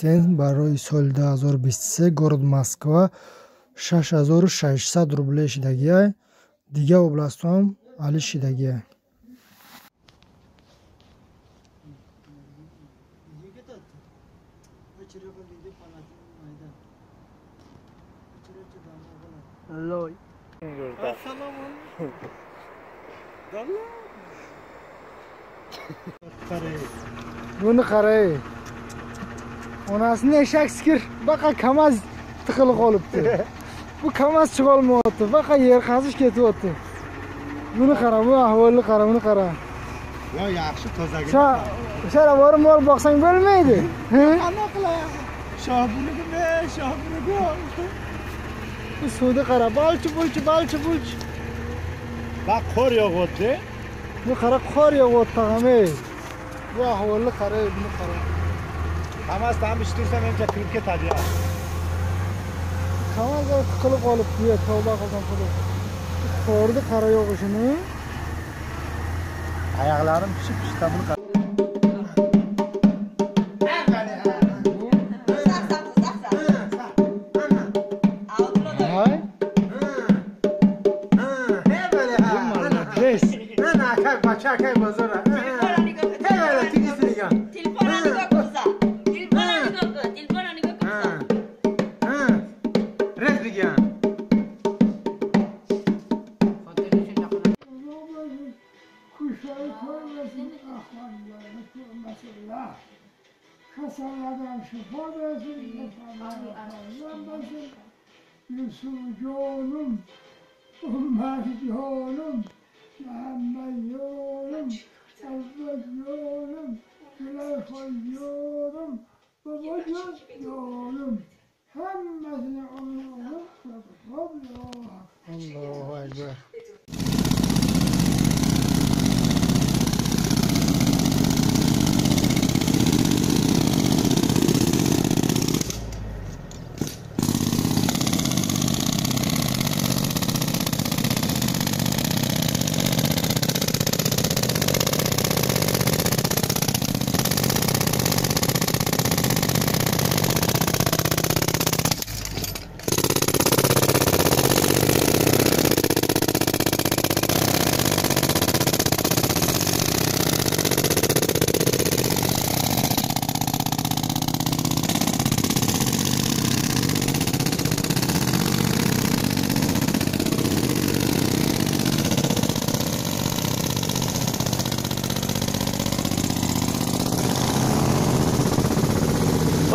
Барои соли 2023 город Москва 6600 рублей шидагия. Дигар областҳоам али шидагия. Buni qarang. Onasini eshak sikir, baqa KAMAZ tiqilib qolibdi. Bu KAMAZ chiqa olmayapti, baqa yer qazish ketyapti. Buni qara, bu ahvolni qara, buni qara. Yo, yaxshi tozagina. Shara borib mol boqsang bo'lmaydi. Qanday qilasan? Shohburugimi, shohburugi. Bu suvni qara, balchi bulchi, balchi bulchi. Bak qor yog'yapti. Bu qara qor yog'yapti ham ey. Bu ahvolni qara, buni qara. Hammasi tam ish tursam menimcha kirib ketadi ya. KAMAZ tiqilib qolibdi, tavba qilsam xudo. Qorni qara yog'ishini. Oyoqlarim pishib pishdi buni. Kasallardan şifa versin, kasallardan versin. Yusuf canım, Ömer canım, Muhammed canım, Azza canım, Züleyha canım, Babacan canım. Hemmesine Allah'ım, Allahu Ekber.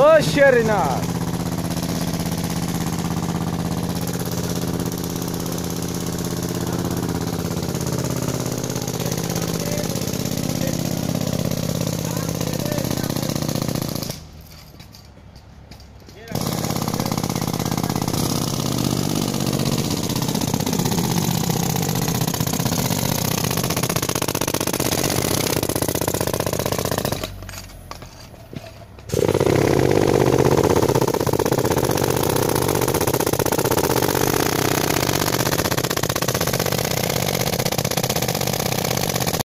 Oh, Şerina.